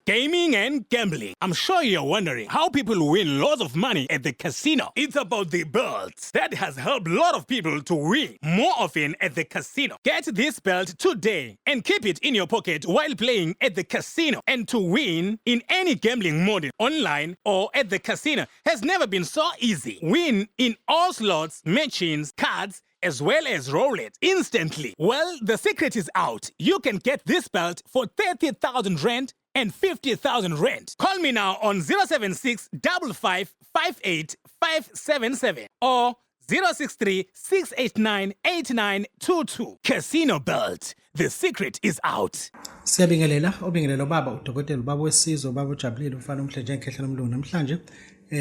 Gaming and gambling. I'm sure you're wondering how people win lots of money at the casino. It's about the belt that has helped a lot of people to win more often at the casino. Get this belt today and keep it in your pocket while playing at the casino. And to win in any gambling model, online or at the casino, has never been so easy. Win in all slots, machines, cards, as well as roll it instantly. Well, the secret is out. You can get this belt for 30,000 rand and 50,000 rand. Call me now on 076 55 58 577 or 063 689 8922. Casino Belt. The secret is out. Siyabingelela, obingelela ubaba udokotela, ubaba wesizwe, ubaba ojabulile, umfana omhle njengekhehla lomlungu. Namhlanje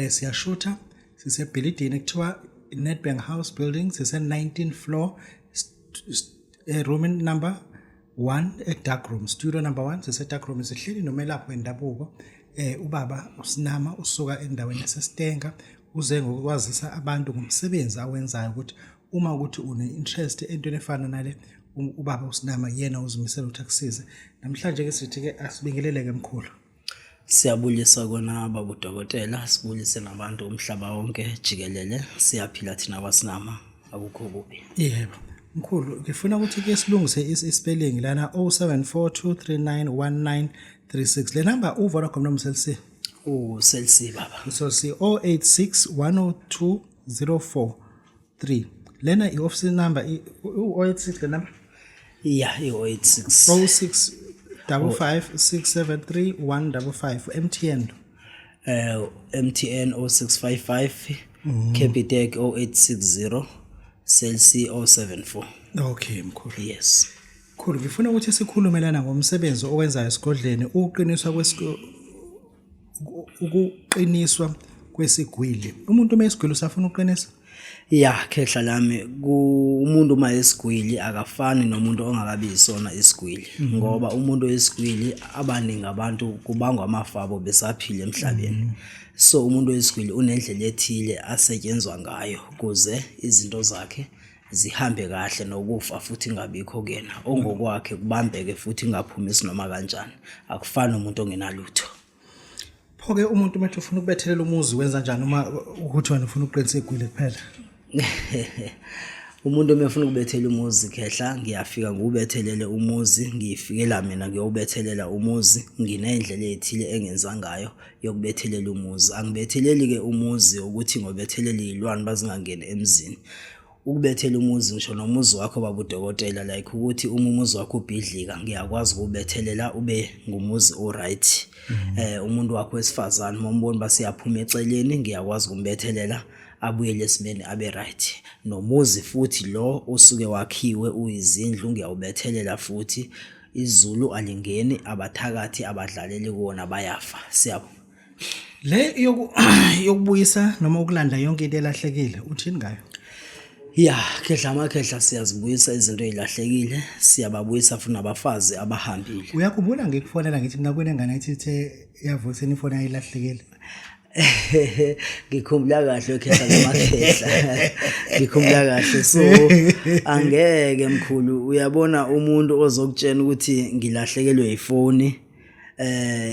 siyashutha sisebhilidini ekuthiwa Nedbank House Building, sise 19th floor, room number 1, e dark room, studio number 1. Sise dark room, sihleli nomelaphi wendabuko, ubaba uSinama, usuka endaweni yaseStenga. Uze ngokwazisa abantu ngomsebenzi awenzayo, ukuthi uma ukuthi une interest entweni efana nale, ubaba uSinama yena uzimisela ukuthi akusize. Namhlanje ke sithi ke asibingelele ke, mkhulu. Siyabulisa kona, baba udokotela, sibulise nabantu umhlaba wonke jikelele. Siyaphila thina kwaSinama, akukho kubi. Yebo mkhulu, ngifuna ukuthi ke silungise ispelling lana, 0742391936, le number uVodacom noma Cell C? U-Cell C, baba. So si 086 102 043, lena i-office number, u-086 le number. Ya, i-086. 06 55 673 155, MTN. MTN 0655, Capitec 0860, Cell C 074. Okay mkhulu. Yes. Mkhulu, ngifuna ukuthi sikhulume lana ngomsebenzi owenzayo esigodleni, ukuqiniswa kwesigwili. Umuntu uma esigwili usafuna ukuqinisa? Ya khehla lami, umuntu uma esigwili akafani nomuntu ongakabi yisona isigwili, ngoba umuntu oyisigwili, abaningi abantu kubangwa amafa abo besaphila emhlabeni. So umuntu oyisigwili unendlela ethile asetshenzwa ngayo ukuze izinto zakhe zihambe kahle, nokufa futhi ingabikho kuyena, ongokwakhe kubambeke futhi ingaphumisi noma kanjani. Akufani nomuntu ongenalutho. Pho-ke umuntu uma ethi ufuna ukubethelela umuzi, wenza njani, uma ukuthi wena ufuna ukuqinisa igwili kuphela? Umuntu uma efuna ukubethela umuzi, khehla, ngiyafika ngiwubethelele umuzi. Ngiyifikela mina ngiyowubethelela umuzi. Nginey'ndlela ey'thile engenza ngayo yokubethelela umuzi. Angibetheleli-ke umuzi ukuthi ngobethelela iy'lwane bazingangeni emzini. Ukubethela umuzi, ngisho nomuzi wakho, baba udokotela, like ukuthi uma umuzi wakho ubhidlika, ngiyakwazi ukuwubethelela ube ngumuzi o-right. Umuntu wakho wesifazane, uma umbona uba siyaphuma eceleni, ngiyakwazi ukumbethelela abuyele esimeni, abe right. Nomuzi futhi lo osuke wakhiwe uyizindlu, ngiyawubethelela futhi, izulu alingeni, abathakathi abadlaleli kuwona, bayafa. Siyabonga. Le yokubuyisa noma ukulanda yonke into elahlekile, uthini ngayo? Ya khehla, amakhehla, siyazibuyisa izinto ey'lahlekile, siyababuyisa futhi nabafazi abahambile. Uyakhumbula ngikufonela ngithi mina kunengane ethi ithe yavuka ifoni ayilahlekile? Ngikhumbula kahle, khehla lamakhehla, ngikhumbula kahle. So angeke mkhulu, uyabona umuntu ozokutshela ukuthi ngilahlekelwe ifoni,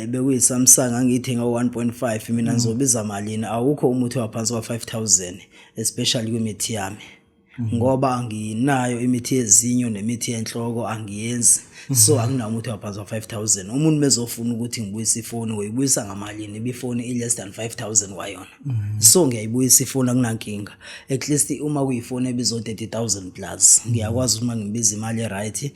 bekuyi Samsung angiyithenga 1.5, mina ngizobiza malini? Awukho umuthi waphansi kwa 5000, especially kwimithi yami, ngoba anginayo imithi yezinyo nemithi yenhloko, angiyenzi. So anginamuthi waphansi kwa 5000. Umuntu mezofuna ukuthi ngibuyise ifoni, ngoyibuyisa ngamalini ibifoni i less than 5000 kwayona? So ngiyayibuyisa ifoni, akunankinga. At least uma kuyifoni ebizo 30,000 plus, ngiyakwazi uma ngibiza imali e-right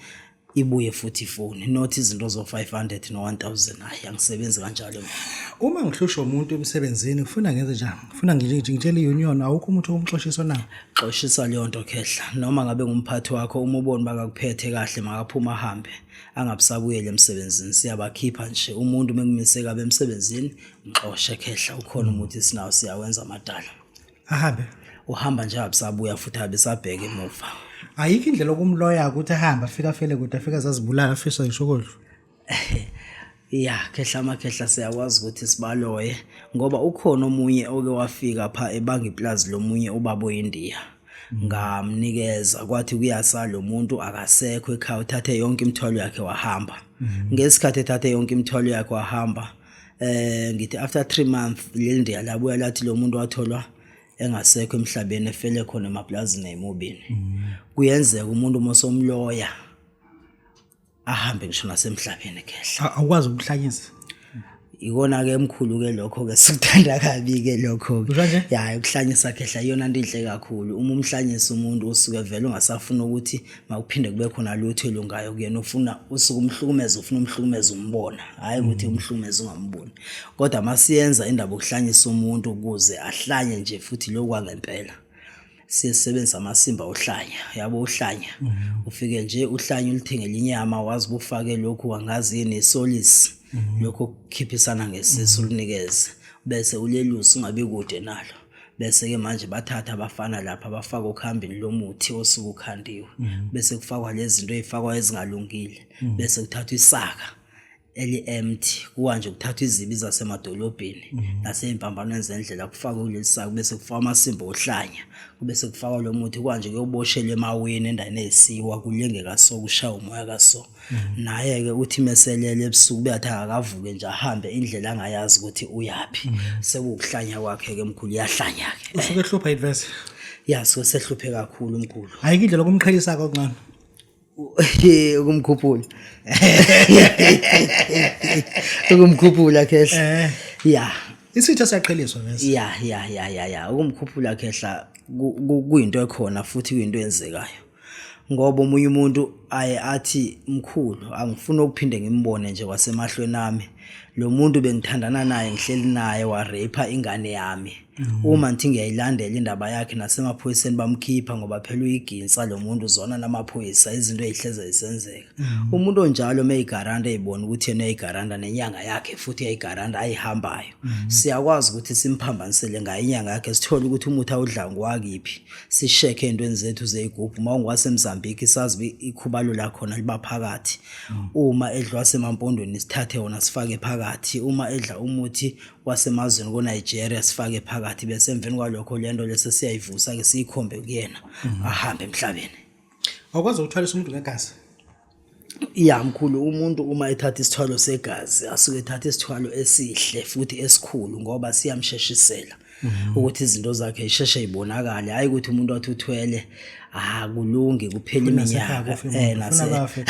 ibuye futhi ifoni, not izinto zo 500 no 1000. Hayi, angisebenzi kanjalo mina. Uma ngihlushwa umuntu emsebenzini, kufuna ngenze njani? Kufuna ngitshele i-union? Awukho umuntu omxoshisa nawo? Xoshisa leyo nto, khehla. Noma ngabe ngumphathi wakho, uma ubona bakakuphethe kahle, makaphuma ahambe, angabusabuyela emsebenzini. Siyabakhipha nje umuntu mekumise kabe emsebenzini, mxoshe khehla. Ukhona umuthi sinawo, siyawenza amadala. Ahambe. Uhamba nje, abusabuya futhi, abesabheka emuva. Ayikho indlela okumloya ukuthi ahambe, afike afele kude, afike azazibulala, afiswa ngisho ukudla? Ya khehla, amakhehla, siyakwazi ukuthi sibaloye, ngoba ukhona omunye oke wafika pha ebanga iplazi lomunye ubaba oyiNdiya. Ngamnikeza, kwathi kuyasa lo muntu akasekho ekhaya, uthathe yonke imithwalo yakhe wahamba. Ngesikhathi ethathe yonke imithwalo yakhe wahamba, ngithi after 3 months leli ndiya labuya lathi lo muntu watholwa engasekho emhlabeni, efele khona emaplazini emobini. Kuyenzeka umuntu uma somloya ahambe ngisho nasemhlabeni, khehla. Awukwazi ukuhlanyisa? Ikona ke emkhulu ke lokho ke, sikuthanda kabi ke lokho ke. Kanje? Ya, ukuhlanyisa, khehla, iyona nto inhle kakhulu. Uma umhlanyisa umuntu, usuke vele ungasafuna ukuthi makuphinde kube khona lutho elungayo kuyena. Ufuna usuke umhlukumeza, ufuna umhlukumeza umbona, hayi ukuthi umhlukumeza ungamboni. Kodwa masiyenza indaba yokuhlanyisa umuntu ukuze ahlanye nje futhi lokhu kwangempela, siye sisebenzisa amasimba ohlanya, yabo, uhlanya. Ufike nje uhlanya, ulithengele inyama, wazi ubufake lokhu, angazi yini, isolisi, lokhu okukhiphisana ngesisu, ulinikeze bese ulelusa, ungabi kude nalo. Bese-ke manje bathatha abafana lapha, bafake okhambini lomuthi osuke ukhandiwe, bese kufakwa lezi zinto ey'fakwa ezingalungile, bese kuthathwa isaka eli-empty, kuwa nje kuthathwa izibi zasemadolobheni nasey'mpambanweni zendlela, kufakwe kuleli saka, bese kufakwa amasimba ohlanya, kube sekufakwa lo muthi kwanje, kuyoboshelwa emaweni endaweni eyisiwa, kulenge kaso, kushaya umoya kaso. Naye-ke uthi meselele ebusuku, beyathi akakavuke nje, ahambe indlela angayazi ukuthi uyaphi. Sekuwukuhlanya kwakhe-ke, mkhulu, uyahlanya-ke. Usuke ehlupha ivese? Ya, suke sehluphe kakhulu, mkhulu. Ayikho indlela yokumqhelisa okuncane? Ukumkhuphula, ukumkhuphula, khehla. Ya. Isitha siyaqheliswa vese. Ya, ukumkhuphula, khehla, kuyinto ekhona futhi kuyinto eyenzekayo, ngoba omunye umuntu aye athi, "Mkhulu, angifuni ukuphinde ngimbone nje kwasemahlweni ami lo muntu. Bengithandana naye, ngihleli naye, wa-rape ingane yami. Uma ngithi ngiyayilandela indaba yakhe, nasemaphoyiseni bamkhipha, ngoba phela uyiginsa lo muntu, zona namaphoyisa." Izinto ey'hleze zisenzeka. Umuntu onjalo uma eyigaranta, eyibona ukuthi yena uyayigaranta, nenyanga yakhe futhi uyayigaranta ayihambayo, siyakwazi ukuthi simphambanisele ngayo inyanga yakhe, sithole ukuthi umuthi awudla ngowakiphi, sishekhe ey'ntweni zethu zey'gubhu. Uma ungowasemzambiki, sazi uba ikhubalo lakhona liba phakathi. Uma edliwa semampondweni, sithathe wona sifake phakathi. Uma edla umuthi wasemazweni koNigeria, sifake phakathi, bese emveni kwalokho lento lese siyayivusa-ke, siyikhombe kuyena, ahambe emhlabeni. Awukwazi ukuthwalisa umuntu ngegazi? Ya, mkhulu, umuntu uma ethatha isithwalo segazi, asuke ethatha isithwalo esihle futhi esikhulu, ngoba siyamsheshisela ukuthi izinto zakhe zisheshe zibonakale. Hayi ukuthi umuntu athi uthwele, akulungi, kuphela Funa sekhaya iminyaka. kufe umuntu, funa bafe.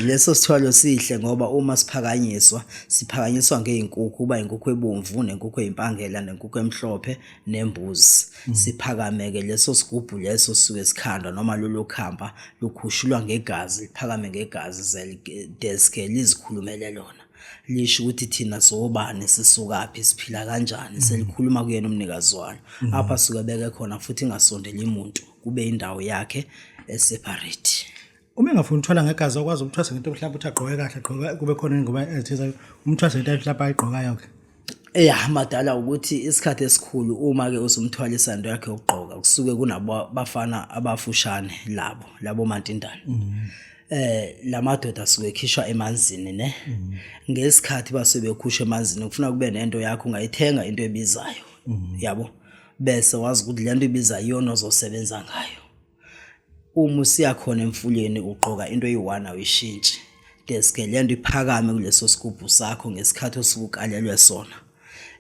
Leso sithwalo sihle ngoba uma siphakanyiswa, siphakanyiswa ngey'nkukhu, kuba inkukhu ebomvu nenkukhu eyimpangela nenkukhu emhlophe nembuzi. Siphakame-ke leso sigubhu leso sisuke sikhandwa, noma lolo khamba lukhushulwa ngegazi, liphakame ngegazi ze deske lizikhulumele lona, lisho ukuthi thina sobani, sisukaphi, siphila kanjani. Selikhuluma kuyena umnikazi walo apha suke beke khona, futhi ingasondeli umuntu, kube indawo yakhe e-separate. Uma engafuni ukuthwala ngegazi, awukwazi ukuthwasa ngento mhlawumbe ukuthi agqoke kahle, agqoke kube khona ingoma ezithize, umthwase ngento mhlawumbe ayigqokayo-ke? Ya, madala, ukuthi isikhathi esikhulu uma-ke usumthwalisa into yakhe yokugqoka, kusuke kunabo bafana abafushane labo labo mantindane. Lamadoda asuke ekhishwa emanzini ne. Ngesikhathi basuke bekhushwa emanzini, kufuna kube nento yakho, ungayithenga into ebizayo. Yabo. Bese wazi ukuthi lento ibizayo iyona ozosebenza ngayo. Uma usiya khona emfuleni, ugqoka into eyi-one, awuyishintshi. Deske lento iphakame kuleso sigubhu sakho ngesikhathi osuke ukalelwe sona.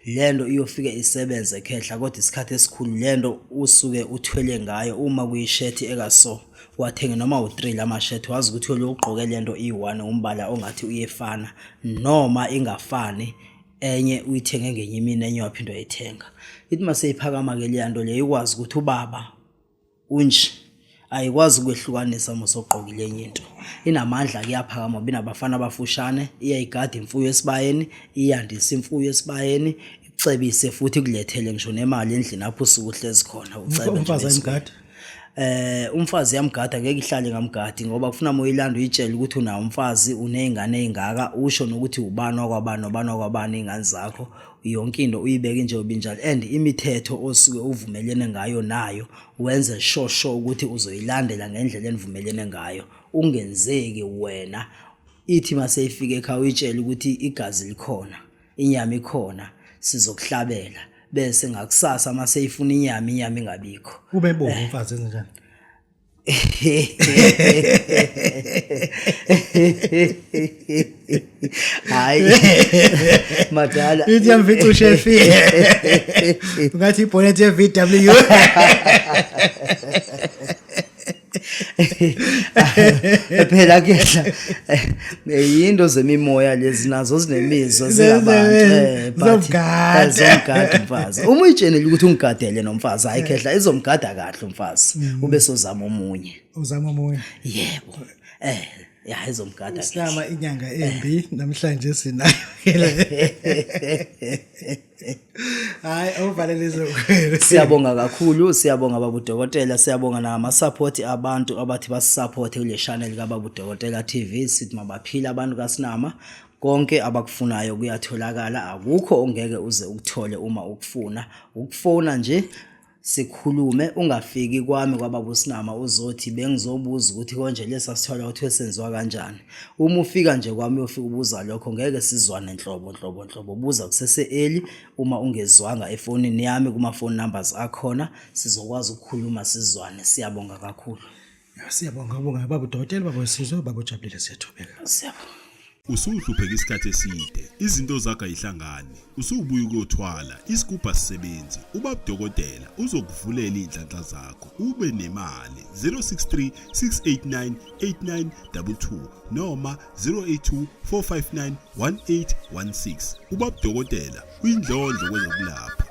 Lento iyofike isebenze, khehla, kodwa isikhathi esikhulu lento usuke uthwele ngayo, uma kuyishethi ekaso, wathenge noma u-3 lamashethi, wazi ukuthi lo ugqoke lento iyi-one, umbala ongathi uyefana noma ingafani, enye uyithenge ngenye imini, enye waphinde wayithenga. Ithi mase iphakama-ke leya nto leyo, ikwazi ukuthi ubaba unje, ayikwazi ukwehlukanisa uma usogqokile enye into. Inamandla, kuyaphakama ngoba inabafana abafushane, iyayigada imfuyo esibayeni, iyandisa imfuyo esibayeni, ikucebise futhi ikulethele ngisho nemali endlini apho usuke uhlezi khona, ucebe nje. Umfazi Nesiko. ayimgadi? Umfazi yamgada, ngeke ihlale ngamgadi, ngoba kufuna uma uyilanda uyitshele ukuthi unawo umfazi, uney'ngane ey'ngaka, usho nokuthi ubani wakwabani nobani wakwabani, iy'ngane zakho, yonke into uyibeke njengoba injalo, and imithetho osuke uvumelene ngayo nayo, wenze sure sure ukuthi uzoyilandela ngendlela enivumelene ngayo, ungenzeki wena. Ithi mase ifike ekhaya, uyitshele ukuthi igazi likhona, inyama ikhona, sizokuhlabela. Bese ngakusasa mase ifuna inyama, inyama ingabikho. Ube bomvu umfazi enze njani? Hayi madala, Ithi yamfica ushefi. Ungathi ibhonet ye VW. Phela kehla yinto zemimoya lezi, nazo zinemizwa, zingabantu, but Zomgada. Zomgada umfazi. Uma uyitshenile ukuthi ungigadele nomfazi, hayi khehla, izomgada kahle umfazi, ube sozama omunye. Uzama omunye. Yebo, ya, izomgada kahle. Islama inyanga embi namhlanje sinayo. Hayi, awuvalelise. Siyabonga kakhulu, siyabonga baba udokotela, siyabonga nama support abantu abathi basisupport kule channel kababa udokotela TV. Sithi mabaphila abantu kaSinama, konke abakufunayo kuyatholakala, akukho ongeke uze ukuthole uma ukufuna. Ukufona nje sikhulume, ungafiki kwami kwababa uSinama uzothi bengizobuza ukuthi konje lesa sithola ukuthi senziwa kanjani. Uma ufika nje kwami uyofika ubuza lokho, ngeke sizwane nhlobo nhlobo nhlobo. Buza kusese early, uma ungezwanga efonini yami kuma phone numbers akhona, sizokwazi ukukhuluma sizwane. Siyabonga kakhulu. Siyabonga, bonga baba udokotela, baba wesizwe, baba ujabulile, siyathobeka. Siyabonga. Usuhlupheka isikhathi eside, izinto zakho ayihlangani, usubuya ukuyothwala, isigubhu asisebenzi. Ubaba udokotela uzokuvulela iy'nhlanhla zakho, ube nemali. 063 689 8922 noma 082 459 1816. Ubaba udokotela uyindlondlo kwezokulapha.